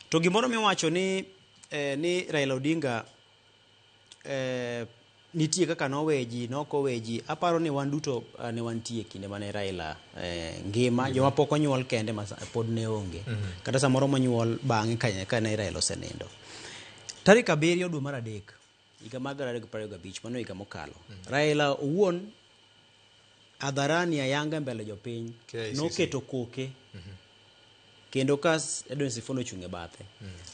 To gimoro miwacho ni ni Raila Odinga nitie kaka nowe ji, nok owe ji. Aparo ni wan duto ne wantie kinde mane Raila ngima, joma pok onyuol kende ma pod ne onge. Kata samoro monyuol bang'e ka ne Raila osenindo. Tarik 7 dwe mar 3 higa mar 2025, mano higa mokalo. Raila owuon hadharani ayanga mbele jopiny KICC. Noketo koke kendo ka Edwin Sifuna ochung' e bathe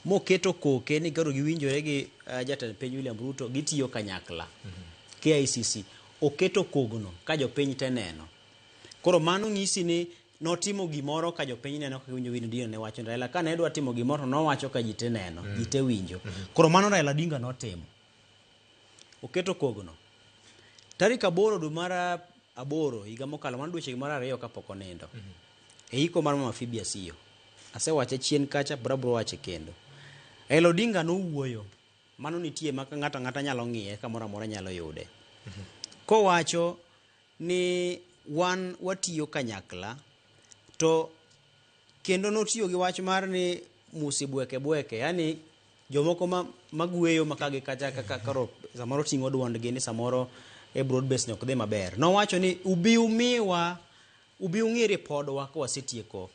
moketo koke ni koro giwinjore gi jatend piny William Ruto gitiyo kanyakla. KICC oketo kogno ka jopiny te neno. Koro mano nyisi ni notimo gimoro ka jopiny neno kaka winjo Winnie Odinga ne wacho ni Raila kane dwa timo gimoro to nowacho ka ji te neno, ji te winjo. Koro mano Raila Odinga notimo. Oketo kogno. Tarik 8 dwe mar 8 higa mokalo, mano dweche mar 2 kapok onindo. E iko mar Mama Phoebe Asiyo. Asewache chien kacha, pod abiro wache kendo. Raila Odinga nowuoyo. Mano nitie ma ng'ato ang'ata nyalo ng'iye kamoro amora nyalo yude. Kowacho ni wan watiyo kanyakla to kendo notiyo gi wach mar ni musi bweke bweke, yani jomoko ma magweyo ma kagi kacha kaka koro samoro ting'o duondgi ni samoro e broad base ni ok dhi maber. Nowacho ni ubi umiwa, ubi ung'i ripodwa ka wasetieko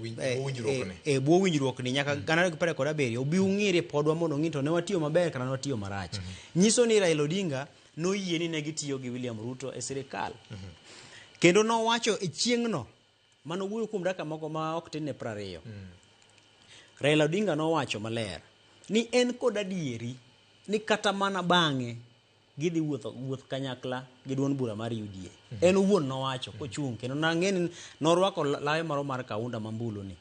winjruokni. E bwo winjruokni nyaka 2027 ubi ung'i ripodwa mondo ung'i to ne watiyo maber kata ne watiyo marach. Nyiso ni Raila Odinga noyie ni ne gitiyo gi William Ruto e sirikal. Kendo nowacho e chieng'no manowuoyo kuom dakika moko ma ok tin ne 20. Raila Odinga nowacho maler ni en kod adieri ni kata mana bang'e gidhi wuotho wuoth kanyakla gi duond bura mar UDA. En owuon nowacho kochung' kendo nang'e ni norwako lawe moro mar kaunda mambulu ni.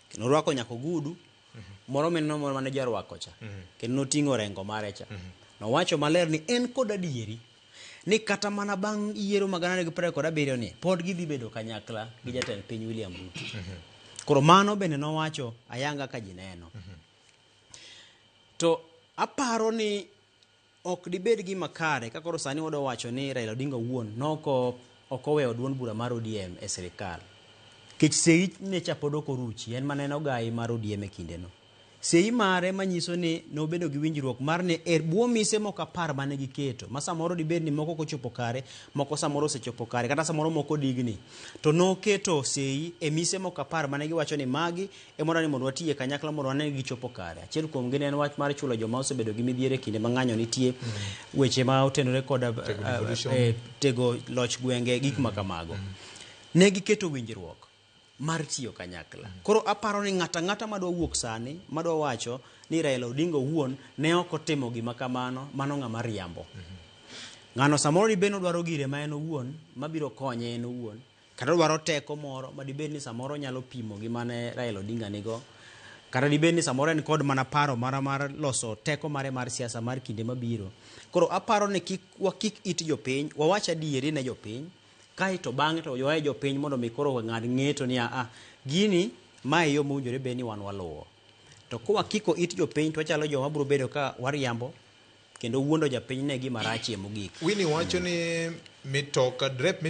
Kendo norwako nyaka ogudu moro mineno moro mane jarwako cha. Kendo noting'o rengo mare cha. Nowacho maler ni en kod adieri ni kata mana bang' yiero mag 2027 ni pod gidhi bedo kanyakla gi jatend piny William Ruto. Koro mano bende nowacho ayanga ka ji neno. To aparo ni ok dibed gima kare ka koro sani wadwa wacho ni Raila Odinga owuon noko ok oweyo duond bura mar ODM e sirikal. Kech sei ne cha pod ok oruchi, en mana en ogai mar ODM e kindeno. Sei mare manyiso ni nobedo gi winjruok mar ni e bwo mise moko 10 mane giketo, ma samoro dibed ni moko ok ochopo kare, moko samoro osechopo kare, kata samoro moko digni. To noketo sei e mise moko 10 mane giwacho ni magi ema ni mondo watiye kanyakla mondo wane ni gichopo kare. Achiel kuom gi ne en wach mar chulo joma osebedo gi midhiero e kinde ma ng'anyo nitie, weche ma otenore kod Tego devolution. Tego loch gwenge, gik ma kamago. Ne giketo winjruok mar tiyo kanyakla. Koro aparo ni ng'ato ang'ata madwa wuok sani, madwa wacho ni Raila Odinga owuon ne ok otimo gima kamano, mano ng'ama riambo. Ng'ano samoro dibed ni odwaro gire ma en owuon, mabiro konye en owuon, kata odwaro teko moro ma dibed ni samoro nyalo pimo gi mane Raila Odinga nigo, kata dibed ni samoro en kod mana paro mara mar loso teko mare mar siasa mar kinde mabiro. Koro aparo ni kik wakik it jopiny, wawach adieri ne jopiny, kaeto bang'e to ywaye jopiny mondo mi koro ng'ad ng'eto ni a gini mae yo mowinjore bed ni wan waluwo. To ka wakiko it jopiny to wachalo joma biro bedo ka wariambo kendo wuondo japiny ne gima rachie mogik. Winnie wacho ni mitoka drep.